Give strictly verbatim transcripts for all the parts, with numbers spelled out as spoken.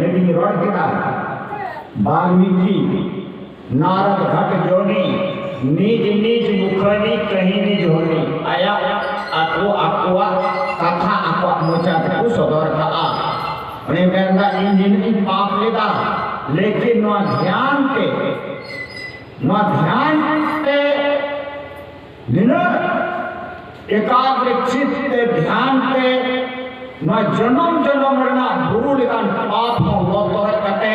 ᱤᱧ ᱨᱚᱲ ᱠᱮᱫᱟ, ᱵᱟᱞᱢᱤᱠᱤ ᱱᱟᱨᱚᱫ ᱜᱷᱟᱴ ᱡᱚᱱᱤ, ᱱᱤᱡ ᱱᱤᱡ ᱢᱩᱠᱷᱟᱹᱱᱤ ᱠᱟᱹᱦᱤᱱᱤ ᱡᱚᱦᱱᱤ᱾ ᱟᱭᱟᱜ ᱟᱠᱚ ᱟᱠᱚᱣᱟᱜ ᱠᱟᱛᱷᱟ ᱟᱠᱚᱣᱟᱜ ᱢᱚᱪᱟ ᱛᱮᱠᱚ ᱥᱚᱫᱚᱨ ᱠᱟᱜᱼᱟ᱾ ᱩᱱᱤ ᱢᱮᱱᱫᱟ, ᱤᱧ ᱱᱤᱱᱟᱹᱜ ᱤᱧ ᱯᱟᱯ ᱞᱮᱫᱟ, ᱞᱮᱠᱤᱱ ᱱᱚᱣᱟ ᱫᱷᱮᱭᱟᱱ ᱛᱮ, ᱱᱚᱣᱟ ᱫᱷᱮᱭᱟᱱ ᱛᱮ ᱱᱤᱱᱟᱹᱜ ᱮᱠᱟᱜᱨᱤ ᱪᱤᱛ ᱛᱮ ᱫᱷᱮᱭᱟᱱ ᱛᱮ ᱱᱚᱣᱟ ᱡᱚᱱᱚᱢ ᱡᱚᱱᱚᱢ ᱨᱮᱱᱟᱜ ᱵᱩᱨᱩ ᱞᱮᱠᱟᱱ ᱯᱟᱯ ᱦᱚᱸ ᱵᱚᱛᱚᱨ ᱠᱟᱛᱮ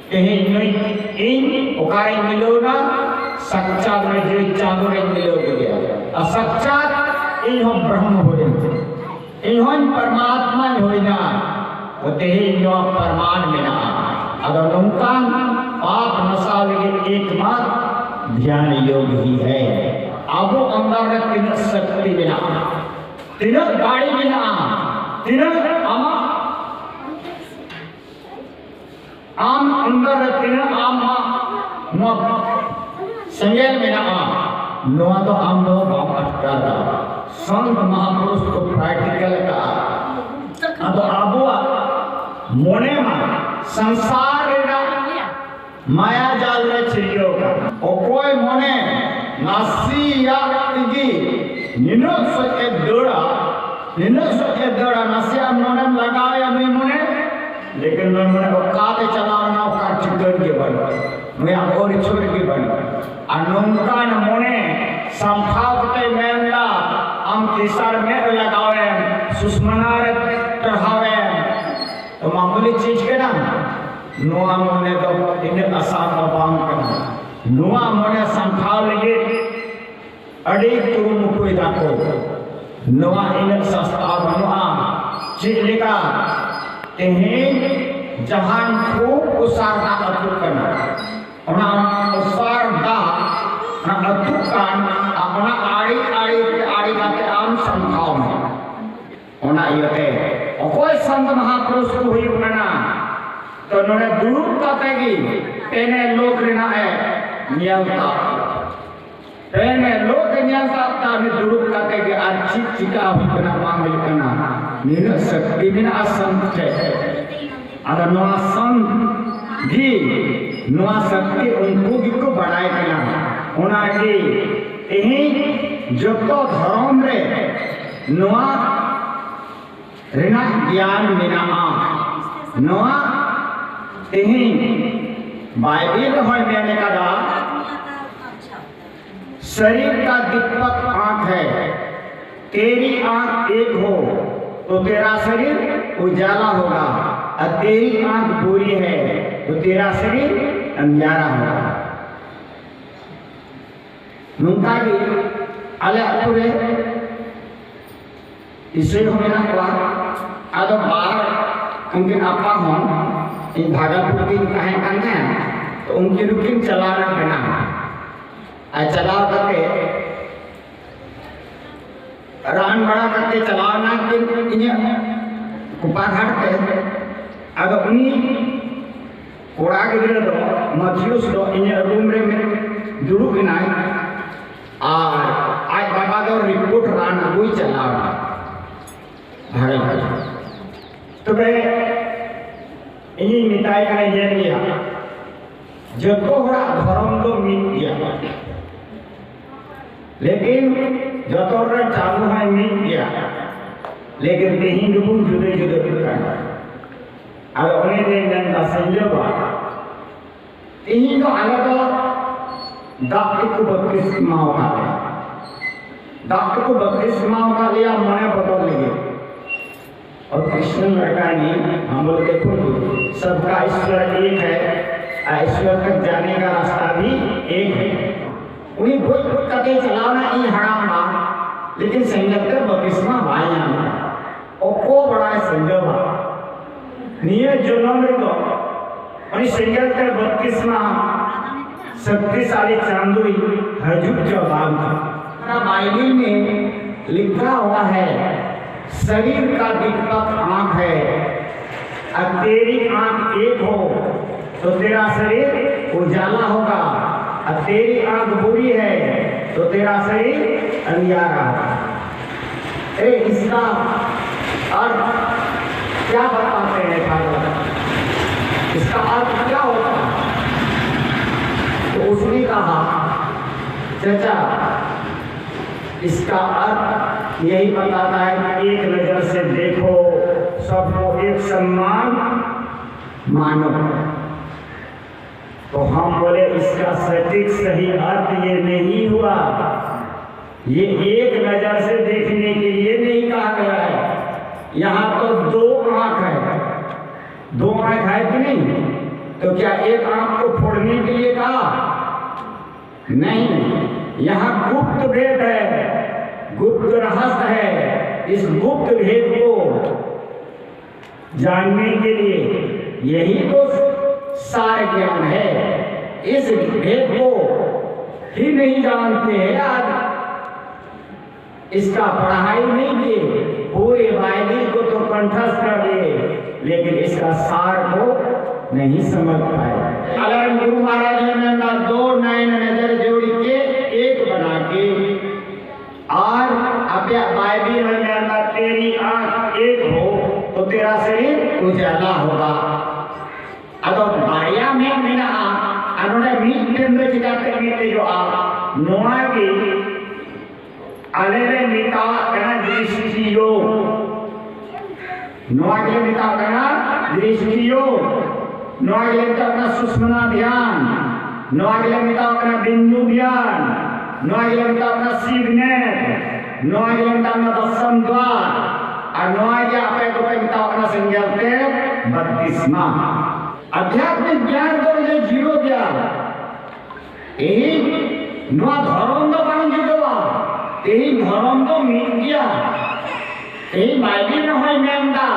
ᱛᱮᱦᱮᱧ ᱱᱩᱭ ᱤᱧ ᱚᱠᱟᱨᱮᱧ ᱢᱤᱞᱟᱹᱣ ᱮᱱᱟ? ᱥᱟᱠᱪᱟᱛ ᱨᱮ ᱡᱮ ᱪᱟᱸᱫᱳ ᱨᱮᱧ ᱢᱤᱞᱟᱹᱣ ᱠᱮᱫᱮᱭᱟ᱾ ᱟᱨ ᱥᱟᱠᱪᱟᱛ ᱤᱧ ᱦᱚᱸ ᱵᱨᱚᱦᱢ ᱦᱩᱭᱮᱱ ᱛᱤᱧᱟ᱾ ᱤᱧ ᱦᱚᱸᱧ ᱯᱚᱨᱢᱟᱛᱢᱟᱧ ᱦᱩᱭᱱᱟ, ᱛᱮᱦᱮᱧ ᱱᱚᱣᱟ ᱯᱨᱚᱢᱟᱱ ᱢᱮᱱᱟᱜᱼᱟ᱾ ᱟᱫᱚ ᱱᱚᱝᱠᱟᱱ ᱯᱟᱯ ᱱᱟᱥᱟᱣ ᱞᱟᱹᱜᱤᱫ ᱮᱠᱢᱟᱛᱨ ᱫᱷᱮᱭᱟᱱ ᱭᱳᱜ ᱦᱤ ᱦᱮ᱾ ᱟᱵᱚ ᱟᱱᱫᱟᱨ ᱨᱮ ᱛᱤᱱᱟᱹᱜ ᱥᱚᱠᱛᱤ ᱢᱮᱱᱟᱜᱼᱟ, ᱛᱤᱱᱟᱹᱜ ᱫᱟᱲᱮ ᱢᱮᱱᱟᱜᱼᱟ, ᱛᱤᱱᱟᱹᱜ ᱟᱢᱟᱜ ᱟᱢ ᱟᱱᱫᱟᱨ ᱨᱮ ᱛᱤᱱᱟᱹᱜ ᱟᱢᱟᱜ ᱱᱚᱣᱟ ᱥᱮᱸᱜᱮᱞ ᱢᱮᱱᱟᱜᱼᱟ, ᱱᱚᱣᱟ ᱫᱚ ᱟᱢ ᱫᱚ ᱵᱟᱢ ᱟᱴᱠᱟᱨ ᱫᱟᱲᱮᱭᱟᱜᱼᱟ᱾ ᱥᱚᱱᱛ ᱢᱟᱦᱟᱯᱩᱨᱩᱥ ᱠᱚ ᱯᱨᱮᱠᱴᱤᱠᱟᱞ ᱟᱠᱟᱫᱼᱟ᱾ ᱟᱫᱚ ᱟᱵᱚᱣᱟᱜ ᱢᱚᱱᱮ ᱢᱟ ᱥᱚᱝᱥᱟᱨ ᱨᱮᱱᱟᱜ ᱢᱟᱭᱟ ᱡᱟᱞ ᱨᱮ ᱪᱷᱤᱲᱭᱟᱹᱣ ᱠᱟᱱᱟ᱾ ᱚᱠᱚᱭ ᱢᱚᱱᱮ ᱱᱟᱥᱮᱭᱟᱜ ᱛᱮᱜᱮ ᱱᱤᱱᱟᱹᱜ ᱥᱚᱡ ᱮ ᱫᱟᱹᱲᱟ, ᱱᱤᱱᱟᱹᱜ ᱥᱚᱡ ᱮ ᱫᱟᱹᱲᱟ, ᱱᱟᱥᱮᱭᱟᱜ ᱢᱚᱱᱮᱢ ᱞᱟᱜᱟᱣᱮᱭᱟ ᱱᱩᱭ ᱢᱚᱱᱮ, ᱞᱮᱠᱤᱱ ᱱᱩᱭ ᱢᱚᱱᱮ ᱚᱠᱟᱛᱮ ᱪᱟᱞᱟᱣ ᱮᱱᱟ, ᱚᱠᱟ ᱴᱷᱤᱠᱟᱹᱱ ᱜᱮ ᱵᱟᱹᱱᱩᱜᱼᱟ, ᱱᱩᱭᱟᱜ ᱚᱨ ᱤᱪᱪᱷᱟᱹ ᱜᱮ ᱵᱟᱹᱱᱩᱜᱼᱟ᱾ ᱟᱨ ᱱᱚᱝᱠᱟᱱ ᱢᱚᱱᱮ ᱥᱟᱢᱴᱷᱟᱣ ᱠᱟᱛᱮ ᱢᱮᱱᱫᱟ, ᱟᱢ ᱛᱮᱥᱟᱨ ᱢᱮᱫ ᱨᱮ ᱞᱟᱜᱟᱣᱮᱢ, ᱥᱩᱥᱢᱟᱱᱟ ᱨᱮ ᱴᱟᱨᱦᱟᱣᱮᱢ, ᱛᱚ ᱢᱟᱢᱩᱞᱤ ᱪᱤᱡᱽ ᱠᱟᱱᱟ? ᱱᱚᱣᱟ ᱢᱚᱱᱮ ᱫᱚ ᱤᱱᱟᱹᱜ ᱟᱥᱟᱱ ᱫᱚ ᱵᱟᱝ ᱠᱟᱱᱟ᱾ ᱱᱚᱣᱟ ᱢᱚᱱᱮ ᱥᱟᱢᱴᱷᱟᱣ ᱞᱟᱹᱜᱤᱫ ᱟᱹᱰᱤ ᱠᱩᱨᱩᱢᱩᱴᱩᱭ ᱫᱟᱠᱚ᱾ ᱱᱚᱣᱟ ᱤᱱᱟᱹᱜ ᱥᱟᱥᱛᱟ ᱵᱟᱹᱱᱩᱜᱼᱟ᱾ ᱪᱮᱫ ᱞᱮᱠᱟ ᱛᱮᱦᱮᱧ ᱡᱟᱦᱟᱱ ᱠᱷᱩᱵ ᱚᱥᱟᱨ ᱫᱟᱜ ᱟᱹᱛᱩᱜ ᱠᱟᱱᱟ, ᱚᱱᱟ ᱚᱥᱟᱨ ᱫᱟᱜ ᱚᱱᱟ ᱟᱹᱛᱩᱜ ᱠᱟᱱ, ᱚᱱᱟ ᱟᱲᱮ ᱟᱲᱮ ᱛᱮ ᱟᱲᱮ ᱠᱟᱛᱮ ᱟᱢ ᱥᱟᱢᱴᱷᱟᱣ ᱢᱮ᱾ ᱚᱱᱟ ᱤᱭᱟᱹᱛᱮ ᱚᱠᱚᱭ ᱥᱟᱱᱛ ᱢᱟᱦᱟᱯᱩᱨᱩᱥ ᱠᱚ ᱦᱩᱭᱩᱜ ᱠᱟᱱᱟ, ᱛᱚ ᱱᱚᱰᱮ ᱫᱩᱲᱩᱵ ᱠᱟᱛᱮ ᱜᱮ ᱯᱮᱱᱮ ᱞᱳᱠ ᱨᱮᱱᱟᱜ ᱮ ᱧᱮᱞ ᱛᱟᱵ᱾ ᱯᱮᱱᱮ ᱞᱳᱠ ᱮ ᱧᱮᱞ ᱛᱟᱵ ᱛᱟᱵ ᱫᱩᱲᱩᱵ ᱠᱟᱛᱮ ᱜᱮ, ᱟᱨ ᱪᱮᱫ ᱪᱤᱠᱟ ᱦᱩᱭᱩᱜ ᱠᱟᱱᱟ ᱵᱟᱝ ᱦᱩᱭᱩᱜ ᱠᱟᱱᱟ, ᱱᱤᱱᱟᱹᱜ ᱥᱚᱠᱛᱤ ᱢᱮᱱᱟᱜᱼᱟ ᱥᱟᱱᱛ ᱴᱷᱮᱱ᱾ ᱟᱫᱚ ᱱᱚᱣᱟ ᱥᱚᱝᱜᱷᱤ, ᱱᱚᱣᱟ ᱥᱚᱠᱛᱤ ᱩᱱᱠᱩ ᱜᱮᱠᱚ ᱵᱟᱲᱟᱭ ᱠᱟᱱᱟ᱾ ᱚᱱᱟᱜᱮ ᱛᱮᱦᱮᱧ ᱡᱚᱛᱚ ᱫᱷᱚᱨᱚᱢ ᱨᱮ ᱱᱚᱣᱟ ᱨᱮᱱᱟᱜ ᱜᱮᱭᱟᱱ ᱢᱮᱱᱟᱜᱼᱟ᱾ ᱱᱚᱣᱟ ᱛᱮᱦᱮᱧ ᱵᱟᱭᱵᱮᱞ ᱨᱮᱦᱚᱸᱭ ᱢᱮᱱ ᱠᱟᱫᱟ, शरीर का दीपक आंख है, तेरी आंख एक हो तो तेरा शरीर उजाला होगा, और तेरी आंख बुरी है तो तेरा शरीर अंधियारा होगा। ᱱᱚᱝᱠᱟ ᱜᱮ ᱟᱞᱮ ᱟᱹᱛᱩ ᱨᱮ ᱤᱥᱟᱹᱭ ᱦᱚᱸ ᱢᱮᱱᱟᱜ ᱠᱚᱣᱟ᱾ ᱟᱫᱚ ᱵᱟᱨ ᱩᱱᱠᱤᱱ ᱟᱯᱟ ᱦᱚᱸ, ᱤᱧ ᱵᱷᱟᱜᱚᱞᱯᱩᱨ ᱨᱤᱧ ᱛᱟᱦᱮᱸ ᱠᱟᱱ ᱛᱟᱦᱮᱸᱫ, ᱛᱚ ᱩᱱᱠᱤᱱ ᱦᱚᱸᱠᱤᱱ ᱪᱟᱞᱟᱣ ᱮᱱᱟ ᱵᱮᱱᱟᱣ᱾ ᱟᱨ ᱪᱟᱞᱟᱣ ᱠᱟᱛᱮ ᱨᱟᱱ ᱵᱟᱲᱟ ᱠᱟᱛᱮ ᱪᱟᱞᱟᱣ ᱮᱱᱟ ᱠᱤᱱ ᱤᱧᱟᱹᱜ ᱠᱚᱯᱟᱜᱷᱟᱴ ᱛᱮ᱾ ᱟᱫᱚ ᱩᱱᱤ ᱠᱚᱲᱟ ᱜᱤᱫᱽᱨᱟᱹ ᱫᱚ, ᱢᱟᱛᱷᱤᱭᱩᱥ ᱫᱚ ᱤᱧᱟᱹᱜ ᱨᱩᱢ ᱨᱮ ᱫᱩᱲᱩᱵ ᱮᱱᱟᱭ᱾ ᱟᱨ ᱟᱡ ᱵᱟᱵᱟ ᱫᱚ ᱨᱤᱯᱳᱨᱴ ᱨᱟᱱ ᱟᱹᱜᱩᱭ ᱪᱟᱞᱟᱣ ᱮᱱᱟ ᱵᱷᱟᱜᱚᱞᱯᱩᱨ᱾ ᱛᱚᱵᱮ ᱤᱧᱤᱧ ᱢᱮᱛᱟᱭ ᱠᱟᱱᱟ, ᱧᱮᱞ ᱜᱮᱭᱟ, ᱡᱚᱛᱚ ᱦᱚᱲᱟᱜ ᱫᱷᱚᱨᱚᱢ ᱫᱚ ᱢᱤᱫ ᱜᱮᱭᱟ, ᱞᱮᱠᱤᱱ ᱡᱚᱛᱚ ᱨᱮ ᱪᱟᱸᱫᱚ ᱦᱚᱸᱭ ᱢᱤᱫ ᱜᱮᱭᱟ, ᱞᱮᱠᱤᱱ ᱛᱮᱦᱮᱧ ᱫᱚᱵᱚᱱ ᱡᱩᱫᱟᱹ ᱡᱩᱫᱟᱹᱜ ᱠᱟᱱᱟ᱾ ᱟᱫᱚ ᱩᱱᱤ ᱫᱚᱭ ᱢᱮᱱᱫᱟ, ᱥᱟᱸᱡᱚ ᱵᱟ, ᱛᱮᱦᱮᱧ ᱫᱚ ᱟᱞᱮ ᱫᱚ ᱫᱟᱜ ᱛᱮᱠᱚ ᱵᱟᱯᱛᱤᱥᱢᱟ ᱟᱠᱟᱫ ᱞᱮᱭᱟ, ᱫᱟᱜ ᱛᱮᱠᱚ ᱵᱟᱯᱛᱤᱥᱢᱟ ᱟᱠᱟᱫ ᱞᱮᱭᱟ ᱢᱚᱱᱮ ᱵᱚᱫᱚᱞ ᱞᱟᱹᱜᱤᱫ᱾ और कृष्ण लड़का ने हम लोग के खुद सबका ईश्वर एक है, और ईश्वर तक जाने का रास्ता भी एक है। ᱩᱱᱤ ᱵᱩᱡᱽ ᱵᱩᱡᱽ ᱠᱟᱛᱮ ᱪᱟᱞᱟᱣ ᱮᱱᱟ ᱤᱧ ᱦᱟᱲᱟᱢ ᱵᱟ, ᱞᱮᱠᱤᱱ ᱥᱮᱸᱜᱮᱞ ᱛᱮ ᱵᱟᱯᱛᱤᱥᱢᱟ ᱵᱟᱭ ᱧᱟᱢ ᱞᱮᱫᱟ᱾ ᱚᱠᱚ ᱵᱟᱲᱟᱭ ᱥᱮᱸᱜᱮᱞ ᱵᱟ, ᱱᱤᱭᱟᱹ ᱡᱚᱱᱚᱢ ᱨᱮᱫᱚ ᱩᱱᱤ ᱥᱮᱸᱜᱮᱞ ᱛᱮ ᱵᱟᱯᱛᱤᱥᱢᱟ ᱥᱚᱠᱛᱤᱥᱟᱞᱤ ᱪᱟᱸᱫᱩᱭ ᱦᱤᱡᱩᱜ ᱪᱚ ᱵᱟᱝ᱾ ᱚᱱᱟ ᱵᱟᱭᱵᱮᱞ ᱢᱮ ᱞᱤᱠᱷᱟ ᱦᱩᱣᱟ ᱦᱮ, शरीर का दीपक आंख है, अगर तेरी आंख एक हो तो तेरा शरीर उजाला होगा, और तेरी आंख बुरी है तो तेरा शरीर अंधियारा होगा। ए, इसका अर्थ क्या बताते हैं भागवत? क्या होता है? तो उसने कहा, चाचा, इसका अर्थ यही बताता है कि एक नजर से देखो, सबको एक सम्मान मानो। तो हम बोले, इसका सटीक सही अर्थ ये नहीं हुआ, ये एक नजर से देखने के लिए नहीं कहा गया है। यहाँ तो दो आंख है, दो आंख है कि नहीं? तो क्या एक आंख को फोड़ने के लिए कहा? नहीं। यहाँ गुप्त भेद है, गुप्त रहस्य है। इस गुप्त भेद को जानने के लिए यही तो सार ज्ञान है। इस भेद को ही नहीं जानते हैं आज, इसका पढ़ाई नहीं किए, पूरे बाइबिल को तो कंठस्थ कर लिए, लेकिन इसका सार को नहीं समझ पाए। अगर गुरु महाराज ने मेरा दो नैन नजर जोड़ के एक बना के, और अब बाइबिल में मेरा तेरी आंख एक हो तो तेरा शरीर उजाला होगा। ᱟᱫᱚ ᱵᱟᱨᱭᱟ ᱢᱮᱫ ᱢᱮᱱᱟᱜᱼᱟ, ᱟᱨ ᱱᱚᱰᱮ ᱢᱤᱫᱴᱮᱱ ᱫᱚ ᱪᱤᱠᱟᱹᱛᱮ ᱢᱤᱫᱴᱮᱡᱚᱜᱼᱟ? ᱱᱚᱣᱟ ᱜᱮ ᱟᱞᱮ ᱞᱮ ᱢᱮᱛᱟᱣᱟᱜ ᱠᱟᱱᱟ ᱫᱨᱤᱥᱴᱤ ᱭᱳᱜᱽ᱾ ᱱᱚᱣᱟ ᱜᱮᱞᱮ ᱢᱮᱛᱟᱣᱟᱜ ᱠᱟᱱᱟ ᱫᱨᱤᱥᱴᱤ ᱭᱳᱜᱽ᱾ ᱱᱚᱣᱟ ᱜᱮᱞᱮ ᱢᱮᱛᱟᱣᱟᱜ ᱠᱟᱱᱟ ᱥᱩᱥᱢᱱᱟ ᱫᱷᱭᱟᱱ᱾ ᱱᱚᱣᱟ ᱜᱮᱞᱮ ᱢᱮᱛᱟᱣᱟᱜ ᱠᱟᱱᱟ ᱵᱤᱱᱫᱩ ᱫᱷᱭᱟᱱ᱾ ᱱᱚᱣᱟ ᱜᱮᱞᱮ ᱢᱮᱛᱟᱣᱟᱜ ᱠᱟᱱᱟ ᱥᱤᱵᱽ ᱱᱮᱛᱨ᱾ ᱱᱚᱣᱟ ᱜᱮᱞᱮ ᱢᱮᱛᱟᱣᱟᱜ ᱠᱟᱱᱟ ᱫᱚᱥᱚᱢ ᱫᱣᱟᱨ᱾ ᱟᱨ ᱱᱚᱣᱟ ᱜᱮ ᱟᱯᱮ ᱫᱚᱯᱮ ᱢᱮᱛᱟᱣᱟᱜ ᱠᱟᱱᱟ ᱥᱮᱸᱜᱮᱞ ᱛᱮ ᱵᱟᱯᱛᱤᱥᱢᱟ᱾ ᱟᱫᱷᱭᱟᱛᱢᱤᱠ ᱜᱮᱭᱟᱱ ᱫᱚ ᱡᱮ ᱡᱤᱨᱳ ᱜᱮᱭᱟᱱ᱾ ᱛᱮᱦᱮᱧ ᱱᱚᱣᱟ ᱫᱷᱚᱨᱚᱢ ᱫᱚ ᱵᱟᱝ ᱡᱩᱫᱟᱹᱣᱟ, ᱛᱮᱦᱮᱧ ᱫᱷᱚᱨᱚᱢ ᱫᱚ ᱢᱤᱫ ᱜᱮᱭᱟ᱾ ᱛᱮᱦᱮᱧ ᱵᱟᱭᱵᱮᱞ ᱨᱮᱦᱚᱸᱭ ᱢᱮᱱᱫᱟ,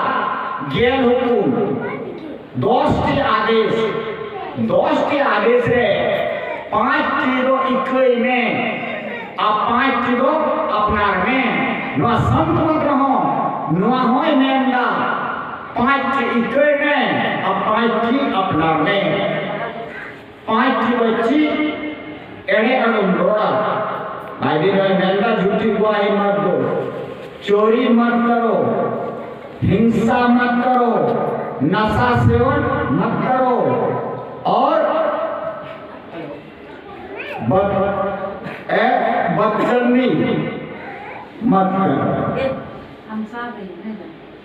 ᱜᱮᱞ ᱦᱩᱠᱩᱢ, ᱫᱚᱥ ᱴᱤ ᱟᱫᱮᱥ, ᱫᱚᱥ ᱴᱤ ᱟᱫᱮᱥ ᱨᱮ ᱯᱟᱸᱪ ᱴᱤ ᱫᱚ ᱤᱠᱟᱹᱭ ᱢᱮ ᱟᱨ ᱯᱟᱸᱪ ᱴᱤ ᱫᱚ ᱟᱯᱱᱟᱨ ᱢᱮ᱾ ᱱᱚᱣᱟ ᱥᱚᱝᱛ ᱢᱚᱛ ᱨᱮᱦᱚᱸ ᱱᱚᱣᱟ ᱦᱚᱸᱭ ᱢᱮᱱᱫᱟ, ᱯᱟᱸᱪ ᱴᱤ ᱤᱠᱟᱹᱭ ᱢᱮ ᱟᱨ ᱯᱟᱸᱪ ᱴᱤ ᱟᱯᱱᱟᱨ ᱢᱮ᱾ ᱯᱟᱸᱪ ᱴᱤ ᱫᱚ ᱪᱮᱫ? ᱮᱲᱮ ᱟᱞᱚᱢ ᱨᱚᱲᱟ᱾ ᱵᱟᱭᱵᱮᱞ ᱨᱮ ᱢᱮᱱᱫᱟ, ᱡᱷᱩᱴᱤ ᱜᱚᱣᱟᱦᱤ ᱢᱚᱛ ᱫᱚ, ᱪᱳᱨᱤ ᱢᱚᱛ ᱠᱟᱨᱳ, ᱦᱤᱝᱥᱟ ᱢᱚᱛ ᱠᱟᱨᱳ, नशा सेवन मत करो और बद, ए, बदचलनी मत करो।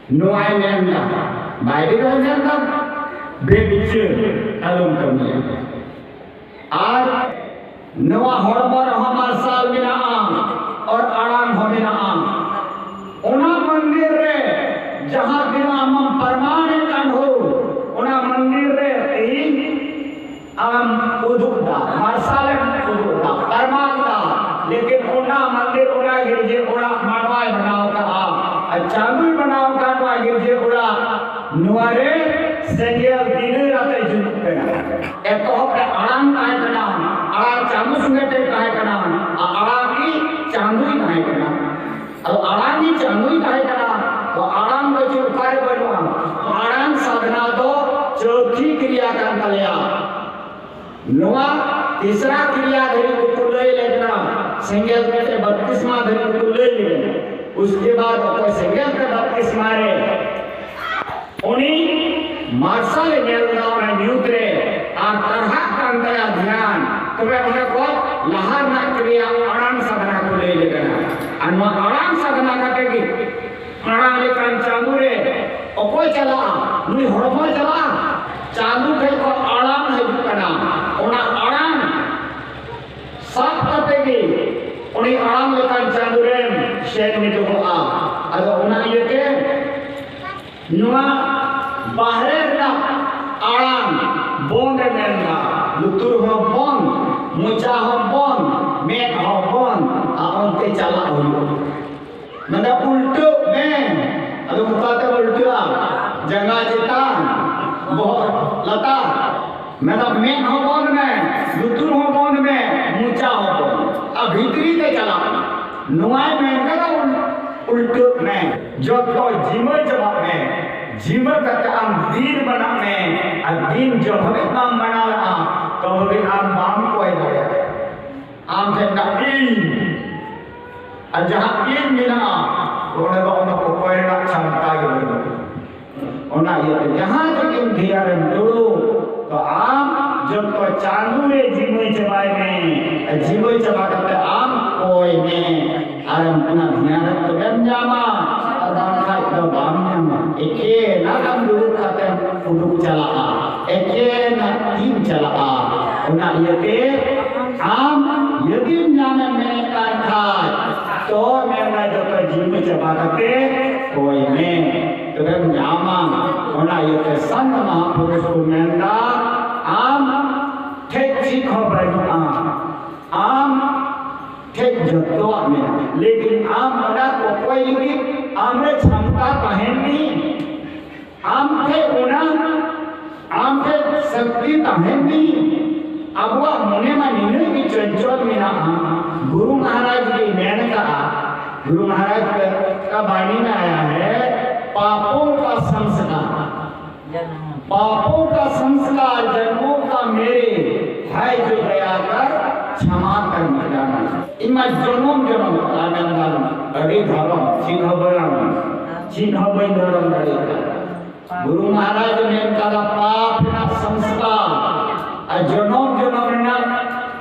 ᱱᱚᱣᱟᱭ ᱢᱮᱱᱫᱟ, ᱵᱟᱭᱨᱮ ᱨᱮᱦᱚᱸ ᱧᱮᱞ ᱫᱟᱢ, ᱵᱮᱵᱤᱪᱟᱹᱨ ᱟᱞᱚᱢ ᱠᱟᱹᱢᱤᱭᱟ᱾ ᱟᱨ ᱱᱚᱣᱟ ᱦᱚᱲᱢᱚ ᱨᱮᱦᱚᱸ ᱢᱟᱨᱥᱟᱞ ᱢᱮᱱᱟᱜᱼᱟ ᱟᱨ ᱟᱲᱟᱝ ᱦᱚᱸ ᱢᱮᱱᱟᱜᱼᱟ᱾ ᱚᱱᱟ ᱢᱚᱱᱫᱤᱨ ᱨᱮ ᱡᱟᱦᱟᱸ ᱛᱤᱱᱟᱹᱜ ᱟᱢᱮᱢ ᱯᱨᱚᱢᱟᱬᱮᱫ ᱠᱟᱱ ᱦᱳ, ᱚᱱᱟ ᱢᱚᱱᱫᱤᱨ ᱨᱮ ᱛᱮᱦᱤᱧ ᱟᱢ ᱩᱫᱩᱜ ᱫᱟ, ᱢᱟᱨᱥᱟᱞᱮᱢ ᱩᱫᱩᱜ ᱫᱟ, ᱯᱨᱚᱢᱟᱬ ᱫᱟ, ᱞᱮᱠᱤᱱ ᱚᱱᱟ ᱢᱚᱱᱫᱤᱨ, ᱚᱱᱟ ᱜᱤᱨᱡᱟᱹ ᱚᱲᱟᱜ ᱢᱟᱰᱣᱟᱭ ᱵᱮᱱᱟᱣ ᱠᱟᱜᱼᱟ ᱟᱨ ᱪᱟᱸᱫᱚᱭ ᱵᱮᱱᱟᱣ ᱠᱟᱜ ᱱᱚᱣᱟ ᱜᱤᱨᱡᱟᱹ ᱚᱲᱟᱜ, ᱱᱚᱣᱟ ᱨᱮ ᱥᱮᱸᱜᱮᱞ ᱫᱤᱱᱟᱹ ᱨᱟᱛᱮ ᱡᱩᱞᱩᱜ ᱠᱟᱱᱟ᱾ ᱮᱛᱚᱦᱚᱵ ᱨᱮ ᱟᱲᱟᱝ ᱛᱟᱦᱮᱸ ᱠᱟᱱᱟ, ᱟᱲᱟᱝ ᱪᱟᱸᱫᱚ ᱥᱚᱸᱜᱮ ᱛᱮ ᱛᱟᱦᱮᱸ ᱠᱟᱱᱟ, ᱟᱨ ᱟᱲᱟᱝ ᱜᱮ ᱪᱟᱸᱫᱚᱭ ᱛᱟᱦᱮᱸ ᱠᱟᱱᱟ᱾ ᱟᱫᱚ ᱟᱲᱟᱝ ᱜᱮ ᱪᱟᱸᱫᱚᱭ ᱛᱟᱦᱮᱸ ᱠᱟᱱᱟ, ᱛᱚ ᱟᱲᱟᱝ ᱫᱚ ᱪᱮᱫ ᱚᱠᱟᱨᱮ ᱵᱟᱹᱱᱩᱜᱼᱟ? ᱟᱲᱟᱝ ᱥᱟᱫᱷᱱᱟ ᱫᱚ ᱪᱳᱣᱛᱷᱤ ᱠᱨᱤᱭᱟ ᱠᱟᱱ ᱛᱟᱞᱮᱭᱟ᱾ ᱱᱚᱣᱟ ᱛᱤᱥᱨᱟ ᱠᱨᱤᱭᱟ ᱫᱷᱟᱹᱨᱤᱡ ᱫᱚᱠᱚ ᱞᱟᱹᱭ ᱞᱮᱫᱟ, ᱥᱮᱸᱜᱮᱞ ᱠᱟᱛᱮ ᱵᱟᱯᱛᱤᱥᱢᱟ ᱫᱷᱟᱹᱨᱤᱡ ᱫᱚᱠᱚ ᱞᱟᱹᱭ ᱞᱮᱫᱟ᱾ ᱩᱥᱠᱮ ᱵᱟᱫ ᱚᱠᱚᱭ ᱥᱮᱸᱜᱮᱞ ᱛᱮ ᱵᱟᱯᱛᱤᱥᱢᱟ ᱨᱮ ᱩᱱᱤ ᱢᱟᱨᱥᱟᱞ ᱮ ᱧᱮᱞ ᱮᱫᱟ ᱚᱱᱟ ᱧᱩᱛ ᱨᱮ, ᱟᱨ ᱴᱟᱨᱦᱟᱜ ᱠᱟᱱ ᱛᱟᱭᱟ ᱫᱷᱮᱭᱟᱱ᱾ ᱛᱚᱵᱮ ᱚᱸᱰᱮ ᱠᱷᱚᱱ ᱞᱟᱦᱟ ᱨᱮᱱᱟᱜ ᱠᱨᱤᱭᱟ ᱟᱲᱟᱝ ᱥᱟᱫᱷᱱᱟ ᱠᱚ ᱞᱟᱹᱭ ᱞᱮᱫᱟ᱾ ᱟᱨ ᱱᱚᱣᱟ ᱟᱲᱟᱝ ᱥᱟᱫᱷᱱᱟ ᱠᱟᱛᱮ ᱜᱮ ᱟᱲᱟᱝ ᱞᱮᱠᱟᱱ ᱪᱟᱸᱫᱚ ᱨᱮ ᱚᱠᱚᱭ ᱪᱟᱞᱟᱜᱼᱟ? ᱱᱩᱭ ᱦᱚᱲᱢᱚᱭ ᱪᱟᱞᱟᱜᱼᱟ? ᱪᱟᱸᱫᱚ ᱴᱷᱮᱱ ᱠᱷᱚᱱ ᱟᱲᱟᱝ ᱦᱤᱡᱩᱜ ᱠᱟᱱᱟ᱾ ᱚᱱᱟ ᱟᱲᱟᱝ ᱥᱟᱵ ᱠᱟᱛᱮ ᱜᱮ ᱩᱱᱤ ᱟᱲᱟᱝ ᱞᱮᱠᱟᱱ ᱪᱟᱸᱫᱚ ᱨᱮᱢ ᱥᱮᱱ ᱢᱤᱫᱚᱜᱚᱜᱼᱟ᱾ ᱟᱫᱚ ᱚᱱᱟ ᱤᱭᱟᱹᱛᱮ ᱱᱚᱣᱟ ᱵᱟᱦᱨᱮ ᱨᱮᱱᱟᱜ ᱟᱲᱟᱝ ᱵᱚᱱᱫ ᱮ ᱢᱮᱱᱫᱟ, ᱞᱩᱛᱩᱨ ᱦᱚᱸ ᱵᱚᱱᱫ, ᱢᱚᱪᱟ ᱦᱚᱸ ᱵᱚᱱᱫ, ᱢᱮᱫ ᱦᱚᱸ ᱵᱚᱱᱫ, ᱟᱨ ᱚᱱᱛᱮ ᱪᱟᱞᱟᱜ ᱦᱩᱭᱩᱜᱼᱟ᱾ ᱢᱮᱱᱫᱟ, "ᱩᱞᱴᱟᱹᱜ ᱢᱮ᱾" ᱟᱫᱚ ᱚᱠᱟᱛᱮ ᱩᱞᱴᱟᱹᱜᱼᱟ? ᱡᱟᱸᱜᱟ ᱪᱮᱛᱟᱱ, ᱵᱚᱦᱚᱜ ᱞᱟᱛᱟᱨ᱾ ᱢᱮᱱᱫᱟ, ᱢᱮᱫ ᱦᱚᱸ ᱵᱚᱱᱫ ᱢᱮ, ᱞᱩᱛᱩᱨ ᱦᱚᱸ ᱵᱚᱱᱫ ᱢᱮ, ᱢᱚᱪᱟ ᱦᱚᱸ ᱵᱚᱱᱫ᱾ ᱟᱨ ᱵᱷᱤᱛᱨᱤ ᱛᱮ ᱪᱟᱞᱟᱜ ᱢᱮ᱾ ᱱᱚᱣᱟᱭ ᱢᱮᱱ ᱠᱟᱫᱟ, ᱩᱞ-, ᱩᱞᱴᱟᱹᱜ ᱢᱮ᱾ ᱡᱚᱛᱚ ᱡᱤᱢᱟᱹ ᱪᱟᱵᱟᱜ ᱢᱮ᱾ ᱡᱤᱢᱟᱹ ᱠᱟᱛᱮ ᱟᱢ ᱫᱤᱱ ᱢᱟᱱᱟᱜ ᱢᱮ᱾ ᱟᱨ ᱫᱤᱱ ᱡᱚᱵ ᱦᱟᱹᱵᱤᱡ ᱵᱟᱢ ᱢᱟᱱᱟᱣ ᱞᱮᱜᱼᱟ, ᱛᱚᱵ ᱦᱟᱹᱵᱤᱡ ᱟᱢ ᱵᱟᱢ ᱠᱚᱭ ᱫᱟᱲᱮᱭᱟᱜᱼᱟ᱾ ᱟᱢ ᱴᱷᱮᱱ ᱢᱮᱱᱟᱜ ᱤᱧ᱾ ᱟᱨ ᱡᱟᱦᱟᱸ ᱤᱧ ᱢᱮᱱᱟᱜᱼᱟ, ᱚᱸᱰᱮ ᱫᱚ ᱚᱱᱟ ᱠᱚ ᱠᱚᱭ ᱨᱮᱱᱟᱜ ᱠᱷᱟᱢᱛᱟ ᱜᱮ ᱵᱟᱹᱱᱩᱜᱼᱟ᱾ ᱚᱱᱟ ᱤᱭᱟᱹᱛᱮ ᱡᱟᱦᱟᱸ ᱨᱮᱜᱮᱢ ᱫᱷᱮᱭᱟᱱ ᱨᱮᱢ ᱫᱩᱲᱩᱵ, ᱛᱚ ᱟᱢ ᱡᱚᱛᱚ ᱪᱟᱸᱫᱳ ᱨᱮ ᱡᱤᱢᱟᱹ ᱪᱟᱵᱟᱭ ᱢᱮ᱾ ᱟᱨ ᱡᱤᱢᱟᱹ ᱪᱟᱵᱟ ᱠᱟᱛᱮ ᱟᱢ ᱠᱚᱭ ᱢᱮ, ᱟᱨ ᱚᱱᱟ ᱫᱷᱮᱭᱟᱱ ᱨᱮ ᱛᱚᱵᱮᱢ ᱧᱟᱢᱟ, ᱟᱨ ᱵᱟᱝᱠᱷᱟᱡ ᱫᱚ ᱵᱟᱢ ᱧᱟᱢᱟ᱾ ᱮᱠᱮᱱᱟᱜ ᱟᱢ ᱫᱩᱲᱩᱵ ᱠᱟᱛᱮᱢ ᱩᱰᱩᱠ ᱪᱟᱞᱟᱜᱼᱟ, ᱮᱠᱮᱱᱟᱜ ᱛᱤᱢ ᱪᱟᱞᱟᱜᱼᱟ᱾ ᱚᱱᱟ ᱤᱭᱟᱹᱛᱮ ᱟᱢ ᱡᱩᱫᱤᱢ ᱧᱟᱢᱮᱢ ᱢᱮᱱᱮᱫ ᱠᱟᱱ ᱠᱷᱟᱡ, ᱛᱚ ᱢᱮᱱᱟ ᱡᱚᱛᱚ ᱡᱤᱢᱟᱹ ᱪᱟᱵᱟ ᱠᱟᱛᱮ ᱠᱚᱭ ᱢᱮ, ᱛᱚᱵᱮᱢ ᱧᱟᱢᱟ᱾ ᱚᱱᱟ ᱤᱭᱟᱹᱛᱮ ᱥᱟᱱᱛ ᱢᱟᱦᱟᱯᱩᱨᱩᱥ ᱠᱚ ᱢᱮᱱᱫᱟ, ᱟᱢ ᱴᱷᱮᱡ ᱪᱮᱫ ᱦᱚᱸ ᱵᱟᱹᱱᱩᱜᱼᱟ, ᱟᱢ ᱴᱷᱮᱡ ᱡᱚᱛᱚᱣᱟᱜ ᱢᱮᱱᱟᱜᱼᱟ, ᱞᱮᱠᱤᱱ ᱟᱢ ᱚᱱᱟ ᱠᱚᱠᱚᱭ ᱞᱟᱹᱜᱤᱫ ᱟᱢᱨᱮ ᱪᱷᱟᱢᱛᱟ ᱛᱟᱦᱮᱱ ᱢᱮ, ᱟᱢ ᱴᱷᱮᱡ ᱚᱱᱟ, ᱟᱢ ᱴᱷᱮᱡ ᱥᱚᱠᱛᱤ ᱛᱟᱦᱮᱱ ᱢᱮ᱾ ᱟᱵᱚᱣᱟᱜ ᱢᱚᱱᱮ ᱢᱟ ᱱᱤᱱᱟᱹᱜ ᱜᱮ ᱪᱚᱧᱪᱚᱞ ᱢᱮᱱᱟᱜᱼᱟ᱾ ᱜᱩᱨᱩ ᱢᱚᱦᱟᱨᱟᱡᱽ ᱜᱮ ᱢᱮᱱ ᱠᱟᱜᱼᱟ, ᱜᱩᱨᱩ ᱢᱚᱦᱟᱨᱟᱡᱽ ᱠᱟ ᱵᱟᱱᱤ ᱢᱮ ᱟᱭᱟ ᱦᱮ, ᱯᱟᱯᱚ ᱠᱟ ᱥᱚᱝᱥᱠᱟᱨ, ᱯᱟᱯᱚ ᱠᱟ ᱥᱚᱝᱥᱠᱟᱨ ᱡᱚᱱᱢᱚ ᱠᱟ ᱢᱮᱨᱮ, ᱦᱟᱭ ᱡᱚ ᱫᱟᱭᱟ ᱠᱟᱨ ᱠᱷᱟᱢᱟ ᱠᱟᱨ ᱢᱤᱴᱟᱱᱟ᱾ ᱤᱧ ᱢᱟ ᱡᱚᱱᱚᱢ ᱡᱚᱱᱚᱢ ᱠᱟᱨ ᱢᱮᱱᱫᱟᱞᱤᱧ, ᱟᱹᱰᱤ ᱫᱷᱚᱨᱚᱢ ᱪᱮᱫ ᱦᱚᱸ ᱵᱟᱹᱧ, ᱪᱮᱫ ᱦᱚᱸ ᱵᱟᱹᱧ ᱫᱷᱚᱨᱚᱢ ᱫᱟᱲᱮᱭᱟᱜ ᱠᱟᱱᱟ᱾ ᱜᱩᱨᱩ ᱢᱚᱦᱟᱨᱟᱡᱽ ᱢᱮᱱ ᱠᱟᱫᱟ, ᱯᱟᱯ ᱨᱮᱱᱟᱜ ᱥᱚᱝᱥᱠᱟᱨ ᱟᱨ ᱡᱚᱱᱚᱢ ᱡᱚᱱᱚᱢ ᱨᱮᱱᱟᱜ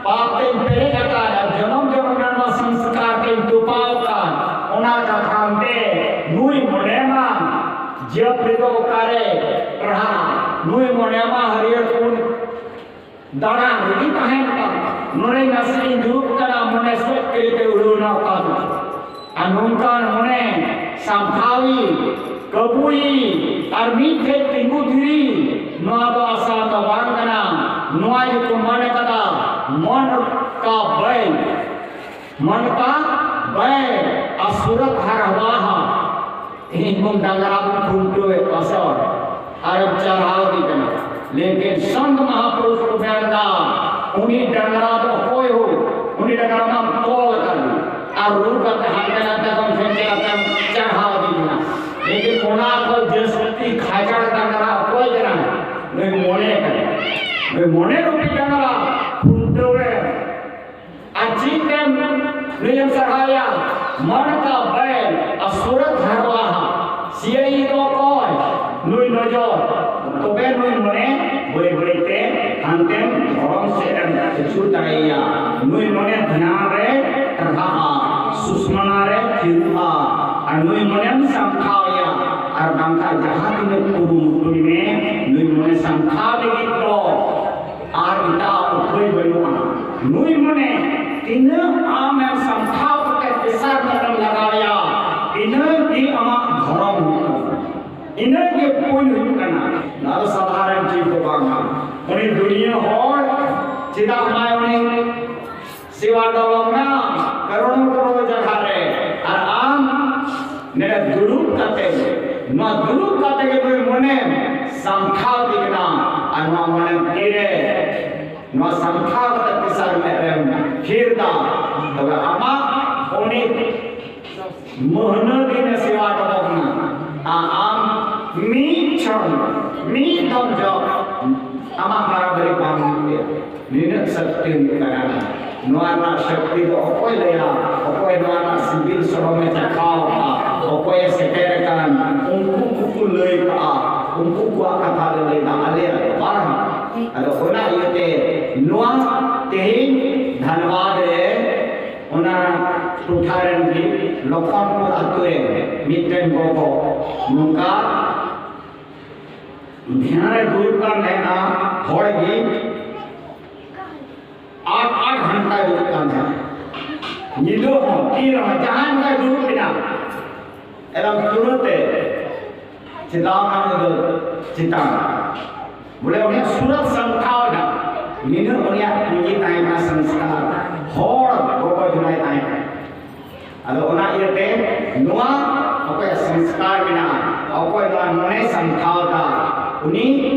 ᱯᱟᱯ ᱛᱮᱧ ᱯᱮᱨᱮᱡ ᱟᱠᱟᱫ ᱟᱨ ᱡᱚᱱᱚᱢ ᱡᱚᱱᱚᱢ ᱨᱮᱱᱟᱜ ᱥᱚᱝᱥᱠᱟᱨ ᱛᱮᱧ ᱛᱚᱯᱟᱣ ᱟᱠᱟᱫ, ᱚᱱᱟ ᱠᱟᱛᱷᱟ ᱛᱮ ᱱᱩᱭ ᱢᱚᱱᱮ ᱢᱟ ᱡᱟᱹᱯ ᱨᱮᱫᱚ ᱚᱠᱟᱨᱮ ᱴᱟᱨᱦᱟᱜ, ᱱᱩᱭ ᱢᱚᱱᱮ ᱢᱟ ᱦᱟᱹᱨᱭᱟᱹᱲ ᱯᱩᱸᱰ ᱫᱟᱬᱟᱱ ᱨᱮᱜᱮ ᱛᱟᱦᱮᱱ ᱠᱟᱱ᱾ ᱱᱚᱰᱮ ᱱᱟᱥᱮ ᱤᱧ ᱫᱩᱲᱩᱵ ᱠᱟᱱᱟ, ᱢᱚᱱᱮ ᱥᱚᱡ ᱠᱟᱹᱨᱤᱛᱮ ᱩᱲᱟᱹᱣ ᱮᱱᱟ ᱚᱠᱟ ᱫᱚ᱾ ᱟᱨ ᱱᱚᱝᱠᱟᱱ ᱢᱚᱱᱮ ᱥᱟᱢᱴᱷᱟᱣᱤ, ᱠᱟᱹᱵᱩᱭᱤ ᱟᱨ ᱢᱤᱫ ᱴᱷᱮᱡ ᱛᱤᱸᱜᱩ ᱛᱷᱤᱨᱤ, ᱱᱚᱣᱟ ᱫᱚ ᱟᱥᱟ ᱫᱚ ᱵᱟᱝ ᱠᱟᱱᱟ᱾ ᱱᱚᱣᱟ ᱜᱮᱠᱚ ᱢᱮᱱ ᱠᱟᱫᱟ, ᱢᱚᱱ ᱠᱟ ᱵᱮᱞ, ᱢᱚᱱ ᱠᱟ ᱵᱮᱞ ᱟᱨ ᱥᱩᱨᱚᱛ ᱦᱟᱨ ᱦᱩᱣᱟ ᱦᱟ᱾ ᱛᱮᱦᱮᱧ ᱵᱚᱱ ᱰᱟᱝᱨᱟ ᱵᱚᱱ ᱠᱷᱩᱱᱴᱟᱹᱣᱮᱫ ᱠᱚᱣᱟ ᱥᱮ ᱵᱟᱝ? ᱟᱨᱮᱢ ᱪᱟᱨᱦᱟᱣ ᱮᱫᱮ ᱠᱟᱱᱟ᱾ ᱞᱮᱠᱤᱱ ᱥᱚᱱᱛ ᱢᱟᱦᱟᱯᱩᱨᱩᱥ ᱠᱚ ᱢᱮᱱ ᱮᱫᱟ, ᱩᱱᱤ ᱰᱟᱝᱨᱟ ᱫᱚ ᱚᱠᱚᱭ ᱦᱳ? ᱩᱱᱤ ᱰᱟᱝᱨᱟ ᱢᱟᱢ ᱛᱚᱞ ᱟᱠᱟᱫᱮ ᱟᱨ ᱨᱩ ᱠᱟᱛᱮ ᱦᱟᱱᱛᱮ ᱱᱟᱛᱮ ᱠᱷᱚᱱ ᱴᱷᱮᱱ ᱪᱟᱞᱟᱣ ᱠᱟᱛᱮᱢ ᱪᱟᱨᱦᱟᱣ ᱮᱫᱮ ᱠᱟᱱᱟ᱾ ᱞᱮᱠᱤᱱ ᱚᱱᱟ ᱠᱷᱚᱱ ᱡᱟᱹᱥᱛᱤ ᱠᱷᱟᱪᱟᱲ ᱰᱟᱝᱨᱟ ᱚᱠᱚᱭ ᱠᱟᱱᱟᱭ? ᱱᱩᱭ ᱢᱚᱱᱮ ᱠᱟᱱᱟᱭ᱾ ᱱᱩᱭ ᱢᱚᱱᱮ ᱨᱩᱯᱤ ᱰᱟᱝᱨᱟ ᱠᱷᱩᱱᱴᱟᱹᱣ ᱨᱮ ᱟᱨ ᱪᱮᱫ ᱮᱢ ᱱᱩᱭᱮᱢ ᱥᱟᱨᱦᱟᱣᱮᱭᱟ? ᱢᱚᱱ ᱠᱟ ᱵᱮᱞ ᱟᱨ ᱥᱩᱨᱚᱛ ᱦᱟᱨᱣᱟᱦᱟ᱾ ᱥᱤᱭᱟᱹᱭᱤ ᱫᱚ ᱚᱠᱚᱭ? ᱱᱩᱭ ᱱᱚᱡᱚᱨ, ᱛᱚᱵᱮ ᱱᱩᱭ ᱢᱚᱱᱮ ᱵᱟᱹᱭ ᱵᱟᱹᱭ ᱛᱮ ᱦᱟᱱᱛᱮᱢ ᱫᱷᱚᱨᱚᱢ ᱥᱮᱫ ᱮᱢ ᱟᱹᱪᱩᱨ ᱫᱟᱲᱮᱭᱟᱭᱟ᱾ ᱱᱩᱭ ᱢᱚᱱᱮ ᱫᱷᱮᱭᱟᱱ ᱨᱮ ᱴᱟᱨᱦᱟᱜᱼᱟ, ᱥᱩᱥᱢᱟᱱᱟ ᱨᱮ ᱛᱷᱤᱨᱚᱜᱼᱟ, ᱟᱨ ᱱᱩᱭ ᱢᱚᱱᱮᱢ ᱥᱟᱢᱴᱷᱟᱣᱮᱭᱟ᱾ ᱟᱨ ᱵᱟᱝᱠᱷᱟᱱ ᱡᱟᱦᱟᱸ ᱛᱤᱱᱟᱹᱜ ᱠᱩᱨᱩᱢᱩᱴᱩᱭ ᱢᱮ, ᱱᱩᱭ ᱢᱚᱱᱮ ᱥᱟᱢᱴᱷᱟᱣ ᱞᱟᱹᱜᱤᱫ ᱫᱚ ᱟᱨ ᱮᱴᱟᱜ ᱩᱯᱟᱹᱭ ᱵᱟᱹᱱᱩᱜᱼᱟ᱾ ᱱᱩᱭ ᱢᱚᱱᱮ ᱛᱤᱱᱟᱹᱜ ᱟᱢᱮᱢ ᱥᱟᱢᱴᱷᱟᱣ ᱠᱟᱛᱮ ᱯᱮᱥᱟᱨ ᱠᱟᱛᱮᱢ ᱞᱟᱜᱟᱣᱮᱭᱟ, ᱤᱱᱟᱹᱜ ᱜᱮ ᱟᱢᱟᱜ ᱫᱷᱚᱨᱚᱢ ᱦᱩᱭᱩᱜ ᱛᱟᱢᱟ, ᱤᱱᱟᱹᱜ ᱜᱮ ᱯᱩᱱ ᱦᱩᱭᱩᱜ ᱠᱟᱱᱟ᱾ ᱱᱚᱣᱟ ᱫᱚ ᱥᱟᱫᱷᱟᱨᱚᱱ ᱪᱤᱡᱽ ᱫᱚ ᱵᱟᱝ ᱠᱟᱱᱟ᱾ ᱩᱱᱤ ᱫᱩᱱᱤᱭᱟᱹ ᱦᱚᱲ ᱪᱮᱫᱟᱜ ᱵᱟᱭ ᱩᱱᱤ ᱥᱮᱵᱟ ᱫᱚ ᱵᱟᱝᱟ, ᱠᱟᱨᱚᱲ ᱠᱟᱨᱚᱲ ᱡᱟᱭᱜᱟ ᱨᱮ, ᱟᱨ ᱟᱢ ᱱᱚᱰᱮ ᱫᱩᱲᱩᱵ ᱠᱟᱛᱮ, ᱱᱚᱣᱟ ᱫᱩᱲᱩᱵ ᱠᱟᱛᱮ ᱜᱮ ᱱᱩᱭ ᱢᱚᱱᱮ ᱥᱟᱢᱴᱷᱟᱣ ᱛᱤ ᱠᱟᱱᱟ, ᱟᱨ ᱱᱚᱣᱟ ᱢᱚᱱᱮ ᱛᱤᱨᱮ ᱱᱚᱣᱟ ᱥᱟᱢᱴᱷᱟᱣ ᱠᱟᱛᱮ ᱯᱮᱥᱟᱨ ᱢᱮᱫ ᱨᱮᱢ ᱛᱷᱤᱨ ᱫᱟ, ᱛᱚᱵᱮ ᱟᱢᱟᱜ ᱩᱱᱤ ᱢᱟᱹᱦᱱᱟᱹ ᱫᱤᱱ ᱮ ᱥᱮᱵᱟ ᱦᱚᱴᱚ ᱠᱟᱵᱚᱱᱟ᱾ ᱟ-, ᱟᱢ ᱢᱤᱫ ᱪᱷᱚᱲ, ᱢᱤᱫ ᱫᱚᱢ ᱡᱚᱢ, ᱟᱢᱟᱜ ᱢᱟᱨᱟᱝ ᱵᱟᱹᱲᱤᱡ ᱵᱟᱝ ᱦᱩᱭᱩᱜ ᱜᱮᱭᱟ᱾ ᱱᱤᱱᱟᱹᱜ ᱥᱚᱠᱛᱤ ᱦᱩᱭᱩᱜ ᱠᱟᱱᱟ᱾ ᱱᱚᱣᱟ ᱨᱮᱱᱟᱜ ᱥᱚᱠᱛᱤ ᱫᱚ ᱚᱠᱚᱭ ᱞᱟᱹᱭᱟ? ᱚᱠᱚᱭ ᱱᱚᱣᱟ ᱨᱮᱱᱟᱜ ᱥᱤᱵᱤᱞ ᱥᱚᱲᱚᱢᱮ ᱪᱟᱠᱷᱟᱣ ᱠᱟᱜᱼᱟ? ᱚᱠᱚᱭᱮ ᱥᱮᱴᱮᱨ ᱟᱠᱟᱱ? ᱩᱱᱠᱩ ᱠᱚᱠᱚ ᱞᱟᱹᱭ ᱠᱟᱜᱼᱟ᱾ ᱩᱱᱠᱩ ᱠᱚᱣᱟᱜ ᱠᱟᱛᱷᱟ ᱞᱮ ᱞᱟᱹᱭ ᱮᱫᱟ, ᱟᱞᱮᱭᱟᱜ ᱫᱚ ᱵᱟᱝ᱾ ᱟᱫᱚ ᱚᱱᱟ ᱤᱭᱟᱹᱛᱮ ᱱᱚᱣᱟ ᱛᱮᱦᱮᱧ ᱫᱷᱟᱱᱵᱟᱫᱽ ᱨᱮ ᱚᱱᱟ ᱴᱚᱴᱷᱟ ᱨᱮᱱ ᱜᱮ ᱞᱚᱠᱷᱚᱱᱯᱩᱨ ᱟᱛᱳ ᱨᱮ ᱢᱤᱫᱴᱮᱱ ᱜᱚᱜᱚ ᱱᱚᱝᱠᱟ ᱫᱷᱮᱭᱟᱱ ᱨᱮ ᱫᱩᱲᱩᱵ ᱠᱟᱱ ᱛᱟᱦᱮᱱᱟ᱾ ᱦᱚᱲ ᱜᱮ ᱟᱴ, ᱟᱴ ᱜᱷᱚᱱᱴᱟᱭ ᱫᱩᱲᱩᱵ ᱠᱟᱱ ᱛᱟᱦᱮᱱᱟ᱾ ᱧᱤᱫᱟᱹ ᱦᱚᱸ, ᱛᱤ ᱨᱮᱦᱚᱸ, ᱡᱟᱦᱟᱸᱭ ᱱᱚᱝᱠᱟᱭ ᱫᱩᱲᱩᱵ ᱮᱱᱟ, ᱮᱠᱫᱚᱢ ᱛᱩᱨᱟᱹᱛ ᱮ ᱪᱮᱛᱟᱣ ᱮᱱᱟ ᱩᱱᱤ ᱫᱚ ᱪᱮᱛᱟᱱ᱾ ᱵᱚᱞᱮ ᱩᱱᱤᱭᱟᱜ ᱥᱩᱨᱚᱛ ᱥᱟᱢᱴᱷᱟᱣ ᱮᱱᱟ᱾ ᱱᱤᱱᱟᱹᱜ ᱩᱱᱤᱭᱟᱜ ᱯᱩᱸᱡᱤ ᱛᱟᱦᱮᱸ ᱠᱟᱱᱟ, ᱥᱚᱝᱥᱠᱟᱨ᱾ ᱦᱚᱲ ᱜᱚᱜᱚ ᱡᱚᱱᱟᱭ ᱛᱟᱦᱮᱸ ᱠᱟᱱᱟ᱾ ᱟᱫᱚ ᱚᱱᱟ ᱤᱭᱟᱹᱛᱮ ᱱᱚᱣᱟ ᱚᱠᱚᱭᱟᱜ ᱥᱚᱝᱥᱠᱟᱨ ᱢᱮᱱᱟᱜᱼᱟ, ᱚᱠᱚᱭ ᱱᱚᱣᱟ ᱢᱚᱱᱮ ᱥᱟᱢᱴᱷᱟᱣ ᱮᱫᱟ, ᱩᱱᱤ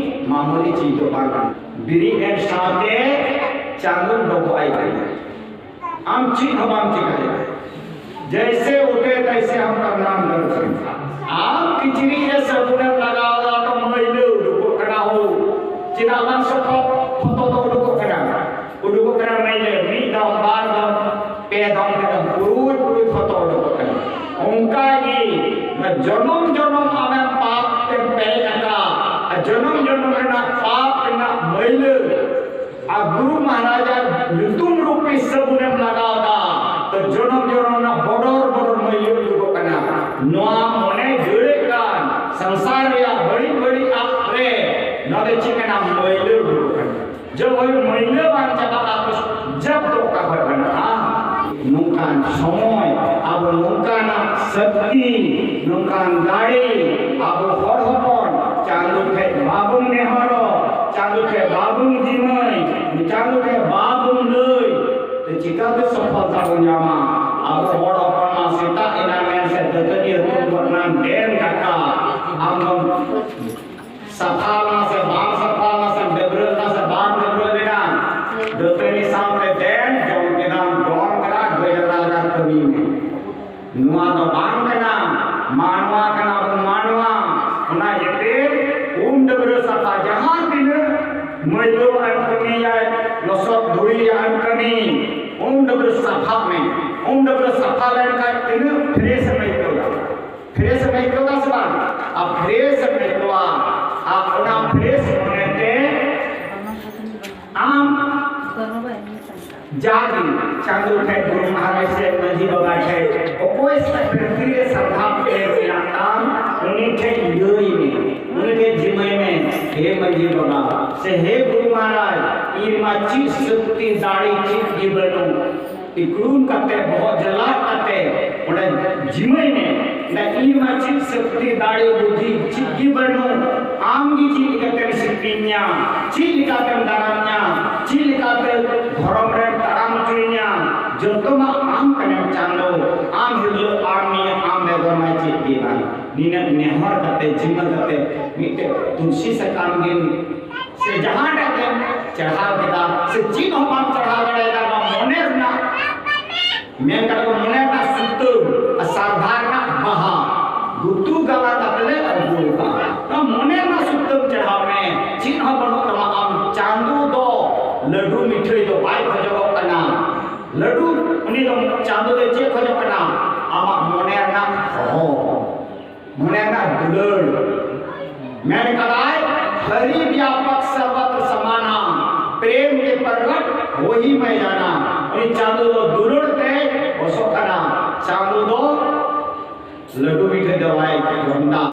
ᱢᱟᱢᱩᱞᱤ ᱪᱤᱡᱽ ᱫᱚ ᱵᱟᱝ ᱠᱟᱱᱟ᱾ ᱵᱤᱨᱤᱫ ᱮᱱ ᱥᱟᱶᱛᱮ ᱪᱟᱸᱫᱚ ᱰᱚᱵᱚᱜ ᱟᱭ ᱠᱟᱱᱟ᱾ ᱟᱢ ᱪᱮᱫ ᱦᱚᱸ ᱵᱟᱢ ᱪᱤᱠᱟᱹ ᱫᱟᱲᱮᱭᱟᱜᱼᱟ᱾ जैसे उठे तैसे हम प्रणाम करते हैं। ᱟᱢ ᱠᱤᱪᱨᱤᱡ ᱨᱮ ᱥᱟᱵᱚᱱᱮᱢ ᱞᱟᱜᱟᱣ ᱫᱟ, ᱛᱚ ᱢᱟᱹᱭᱞᱟᱹ ᱩᱰᱩᱠᱚᱜ ᱠᱟᱱᱟ, ᱦᱳ᱾ ᱪᱮᱫᱟᱜ ᱵᱟᱝ ᱥᱚᱯᱷᱚᱛ ᱯᱷᱚᱛᱚ ᱫᱚ ᱩᱰᱩᱠᱚᱜ ᱠᱟᱱᱟ? ᱩᱰᱩᱠᱚᱜ ᱠᱟᱱᱟ ᱢᱟᱹᱭᱞᱟᱹ, ᱢᱤᱫ ᱫᱚᱢ, ᱵᱟᱨ ᱫᱚᱢ, ᱯᱮ ᱫᱚᱢ ᱛᱮᱫᱚ ᱯᱩᱨᱩᱭ ᱯᱩᱨᱩᱭ ᱯᱷᱚᱛᱚ ᱩᱰᱩᱠᱚᱜ ᱠᱟᱱᱟ᱾ ᱚᱱᱠᱟ ᱜᱮ ᱡᱚᱱᱚᱢ ᱡᱚᱱᱚᱢ ᱟᱢᱮᱢ ᱯᱟᱯ ᱛᱮᱢ ᱯᱮᱨᱮᱡ ᱟᱠᱟᱫ, ᱡᱚᱱᱚᱢ ᱨᱮᱱᱟᱜ ᱯᱟᱯ ᱨᱮᱱᱟᱜ ᱢᱟᱹᱭᱞᱟᱹ ᱟᱨ ᱜᱩᱨᱩ ᱢᱚᱦᱟᱨᱟᱡᱟᱜ ᱧᱩᱛᱩᱢ ᱨᱩᱯᱤ ᱥᱟᱵᱩᱱᱮᱢ ᱞᱟᱜᱟᱣ ᱮᱫᱟ, ᱛᱚ ᱡᱚᱱᱚᱢ ᱡᱚᱱᱚᱢ ᱨᱮᱱᱟᱜ ᱵᱚᱰᱚᱨ ᱵᱚᱰᱚᱨ ᱢᱟᱹᱭᱞᱟᱹ ᱩᱰᱩᱠᱚᱜ ᱠᱟᱱᱟ᱾ ᱱᱚᱣᱟ ᱢᱚᱱᱮ ᱫᱟᱹᱲᱮᱫ ᱠᱟᱱ ᱥᱚᱝᱥᱟᱨ ᱨᱮᱭᱟᱜ ᱵᱟᱹᱲᱤᱡ ᱵᱟᱹᱲᱤᱡ ᱟᱜ ᱨᱮ ᱱᱚᱰᱮ ᱪᱮᱫ ᱠᱟᱱᱟ? ᱢᱟᱹᱭᱞᱟᱹ ᱩᱰᱩᱠᱚᱜ ᱠᱟᱱᱟ᱾ ᱡᱚᱵ ᱦᱩᱭ ᱢᱟᱹᱭᱞᱟᱹ ᱵᱟᱝ ᱪᱟᱵᱟᱜᱼᱟ, ᱛᱚ ᱡᱚᱵ ᱫᱚ ᱚᱠᱟ ᱠᱷᱚᱱ ᱵᱮᱱᱟᱜᱼᱟ? ᱱᱚᱝᱠᱟᱱ ᱥᱚᱢᱚᱭ, ᱟᱵᱚ ᱱᱚᱝᱠᱟᱱᱟᱜ ᱥᱟᱹᱠᱛᱤ, ᱱᱚᱝᱠᱟᱱ ᱫᱟᱲᱮ, ᱟᱵᱚ ᱦᱚᱲ ᱦᱚᱯᱚᱱ ᱪᱟᱸᱫᱚ ᱴᱷᱮᱡ ᱵᱟᱵᱚᱱ ᱱᱮᱦᱚᱨᱚᱜ, ᱪᱟᱸᱫᱚ ᱴᱷᱮᱡ ᱵᱟᱵᱚᱱ ᱡᱤᱢᱟᱹᱭ, ᱪᱟᱸᱫᱚ ᱴᱷᱮᱡ ᱵᱟᱵᱚᱱ ᱞᱟᱹᱭ, ᱛᱚ ᱪᱤᱠᱟᱹᱛᱮ ᱥᱚᱯᱷᱚᱞᱛᱟ ᱵᱚᱱ ᱧᱟᱢᱟ? ᱟᱵᱚ ᱦᱚᱲ ᱦᱚᱯᱚᱱ ᱢᱟ ᱥᱮᱛᱟᱜ ᱮᱱᱟ ᱢᱮᱱ ᱥᱮ ᱫᱟᱹᱛᱟᱹᱱᱤ ᱦᱩᱛᱩᱢ ᱜᱚᱫ ᱱᱟᱢ, ᱰᱮᱢ ᱫᱟᱠᱟ, ᱟᱢ ᱫᱚᱢ ᱥᱟᱯᱷᱟ ᱞᱮᱱᱟ ᱥᱮ ᱵᱟᱢ ᱥᱟᱯᱷᱟ ᱞᱮᱱᱟ ᱥᱮ ᱰᱟᱹᱵᱽᱨᱟᱹ ᱞᱮᱱᱟ ᱥᱮ ᱵᱟᱢ ᱰᱟᱹᱵᱽᱨᱟᱹ ᱞᱮᱱᱟ, ᱫᱟᱹᱛᱟᱹᱱᱤ ᱥᱟᱶᱛᱮ ᱫᱮᱱ ᱡᱚᱢ ᱠᱮᱫᱟᱢ, ᱡᱚᱢ ᱠᱮᱫᱟ, ᱜᱟᱹᱭ ᱰᱟᱝᱨᱟ ᱞᱮᱠᱟ ᱠᱟᱹᱢᱤ ᱢᱮ᱾ ᱱᱚᱣᱟ ᱫᱚ ᱵᱟᱝ ᱠᱟᱱᱟ, ᱢᱟᱱᱣᱟ ᱠᱟᱱᱟ ᱵᱚᱱ, ᱢᱟᱱᱣᱟ᱾ ᱚᱱᱟ ᱤᱭᱟᱹᱛᱮ ᱩᱢ ᱰᱟᱹᱵᱽᱨᱟᱹ ᱥᱟᱯᱷᱟ, ᱡᱟᱦᱟᱸ ᱛᱤᱱᱟᱹᱜ ᱢᱟᱹᱭᱞᱟᱹ ᱟᱱ ᱠᱟᱹᱢᱤᱭᱟᱭ, ᱞᱚᱥᱚᱫ ᱫᱷᱩᱲᱤ ᱟᱱ ᱠᱟᱹᱢᱤ, ᱩᱢ ᱰᱟᱹᱵᱽᱨᱟᱹ ᱥᱟᱯᱷᱟᱜ ᱢᱮ᱾ ᱩᱢ ᱰᱟᱹᱵᱽᱨᱟᱹ ᱥᱟᱯᱷᱟ ᱞᱮᱱᱠᱷᱟᱱ ᱛᱤᱱᱟᱹᱜ ᱯᱷᱨᱮᱥ ᱮᱢ ᱟᱹᱭᱠᱟᱹᱣᱟ᱾ ᱯᱷᱨᱮᱥ ᱮᱢ ᱟᱹᱭᱠᱟᱹᱣ ᱫᱟ ᱥᱮ ᱵᱟᱝ? ᱟᱨ ᱯᱷᱨᱮᱥ ᱮᱢ ᱟᱹᱭᱠᱟᱹᱣᱟ, ᱟᱨ ᱚᱱᱟ ᱯᱷᱨᱮᱥ ᱢᱚᱱᱮᱛᱮ ᱟᱢ ᱡᱟᱜᱮ ᱪᱟᱸᱫᱳ ᱴᱷᱮᱡ, ᱜᱩᱨᱩ ᱢᱚᱦᱟᱨᱟᱡᱽ ᱴᱷᱮᱡ, ᱢᱟᱹᱡᱷᱤ ᱵᱟᱵᱟ ᱴᱷᱮᱡ, ᱚᱠᱚᱭ ᱥᱟᱶ ᱯᱨᱤᱛᱷᱤᱵᱤ ᱨᱮ ᱥᱟᱨᱫᱷᱟ ᱯᱮ ᱢᱮᱱᱟᱜ ᱛᱟᱢ, ᱩᱱᱤ ᱴᱷᱮᱡ ᱞᱟᱹᱭ ᱢᱮ, ᱩᱱᱤ ᱴᱷᱮᱡ ᱡᱤᱢᱟᱹᱭ ᱢᱮ, "ᱦᱮ ᱢᱟᱹᱡᱷᱤ ᱵᱟᱵᱟ, ᱥᱮ ᱦᱮ ᱜᱩᱨᱩ ᱢᱚᱦᱟᱨᱟᱡᱽ, ᱤᱧ ᱢᱟ ᱪᱮᱫ ᱥᱚᱠᱛᱤ ᱫᱟᱲᱮ ᱪᱮᱫ ᱜᱮ ᱵᱟᱹᱱᱩᱜ, ᱤᱠᱲᱩᱢ ᱠᱟᱛᱮ, ᱵᱚᱦᱚᱜ ᱡᱟᱞᱟᱫ ᱠᱟᱛᱮ ᱚᱸᱰᱮ ᱡᱤᱢᱟᱹᱭ ᱢᱮ᱾ ᱚᱸᱰᱮ ᱤᱧ ᱢᱟ ᱪᱮᱫ ᱥᱚᱠᱛᱤ, ᱫᱟᱲᱮ, ᱵᱩᱫᱷᱤ ᱪᱮᱫ ᱜᱮ ᱵᱟᱹᱱᱩᱜ᱾ ᱟᱢ ᱜᱮ ᱪᱮᱫ ᱞᱮᱠᱟᱛᱮᱢ ᱥᱤᱯᱤᱧᱟ, ᱪᱮᱫ ᱞᱮᱠᱟᱛᱮᱢ ᱫᱟᱨᱟᱢ ᱧᱟ, ᱪᱮᱫ ᱞᱮᱠᱟᱛᱮ ᱫᱷᱚᱨᱚᱢ ᱨᱮᱢ ᱛᱟᱲᱟᱢ ᱦᱚᱪᱚᱭᱤᱧᱟ, ᱡᱚᱛᱚ ᱢᱟ ᱟᱢ ᱠᱟᱱᱮᱢ ᱪᱟᱸᱫᱳ, ᱟᱢ ᱦᱤᱞᱳᱜ ᱟᱢ ᱱᱤᱭᱟᱹ ᱟᱢ ᱵᱮᱜᱚᱨ ᱢᱟ ᱪᱮᱫ ᱜᱮ ᱵᱟᱝ᱾ ᱱᱤᱱᱟᱹᱜ ᱱᱮᱦᱚᱨ ᱠᱟᱛᱮ, ᱡᱤᱢᱟᱹ ᱠᱟᱛᱮ ᱢᱤᱫᱴᱮᱡ ᱛᱩᱞᱥᱤ ᱥᱟᱠᱟᱢ ᱜᱮ ᱥᱮ ᱡᱟᱦᱟᱸᱴᱟᱜ ᱜᱮᱢ ᱪᱟᱲᱦᱟᱣ ᱠᱮᱫᱟ, ᱥᱮ ᱪᱮᱫ ᱦᱚᱸ ᱵᱟᱢ ᱪᱟᱲᱦᱟᱣ ᱫᱟᱲᱮᱭᱟᱫᱟ, ᱱᱚᱣᱟ ᱢᱚᱱᱮ ᱨᱮᱱᱟᱜ, ᱢᱮᱱ ᱠᱟᱛᱮ ᱠᱚ ᱢᱚᱱᱮ ᱨᱮᱱᱟᱜ ᱥᱩᱛᱟᱹᱢ ᱟᱨ ᱥᱟᱨᱫᱷᱟ ᱨᱮᱱᱟᱜ ᱵᱟᱦᱟ ᱜᱩᱛᱩ ᱜᱟᱞᱟᱝ ᱠᱟᱛᱮ ᱞᱮ ᱟᱹᱜᱩ ᱟᱠᱟᱫᱟ᱾ ᱱᱚᱣᱟ ᱢᱚᱱᱮ ᱨᱮᱱᱟᱜ ᱥᱩᱛᱟᱹᱢ ᱪᱟᱲᱦᱟᱣ ᱢᱮ, ᱪᱮᱫ ᱦᱚᱸ ᱵᱟᱹᱱᱩᱜ ᱛᱟᱢᱟ᱾ ᱟᱢ ᱪᱟᱸᱫᱚ ᱫᱚ ᱞᱟᱹᱰᱩ ᱢᱤᱴᱷᱟᱹᱭ ᱫᱚ ᱵᱟᱭ ᱠᱷᱚᱡᱚᱜᱚᱜ ᱠᱟᱱᱟ᱾ ᱞᱟᱹᱰᱩ, ᱩᱱᱤ ᱫᱚ, ᱪᱟᱸᱫᱚ ᱫᱚ ᱪᱮᱫ ᱠᱷᱚᱡᱚᱜ ᱠᱟᱱᱟ? ᱟᱢᱟᱜ ᱢᱚᱱᱮ ᱨᱮᱱᱟᱜ ᱦᱚᱦᱚ, ᱢᱚᱱᱮ ᱨᱮᱱᱟᱜ ᱫᱩᱞᱟᱹᱲ᱾ ᱢᱮᱱ ᱠᱟᱫᱟᱭ, ᱦᱟᱹᱨᱤ ᱵᱮᱭᱟᱯᱚᱠ ᱥᱟᱨᱵᱚᱛᱨ ᱥᱚᱢᱟᱱᱟ, ᱯᱨᱮᱢ ᱛᱮ ᱯᱨᱚᱜᱚᱴ ᱦᱚᱭ ᱢᱟᱭᱟᱱᱟ᱾ ᱩᱱᱤ ᱪᱟᱸᱫᱚ ᱫᱚ ᱫᱩᱞᱟᱹᱲ ᱛᱮᱭ ᱵᱚᱥᱚᱜ ᱠᱟᱱᱟ᱾ ᱪᱟᱸᱫᱚ ᱫᱚ ᱞᱟᱹᱰᱩ ᱢᱤᱴᱷᱟᱹ ᱫᱚ ᱵᱟᱭ ᱡᱚᱢ ᱮᱫᱟ᱾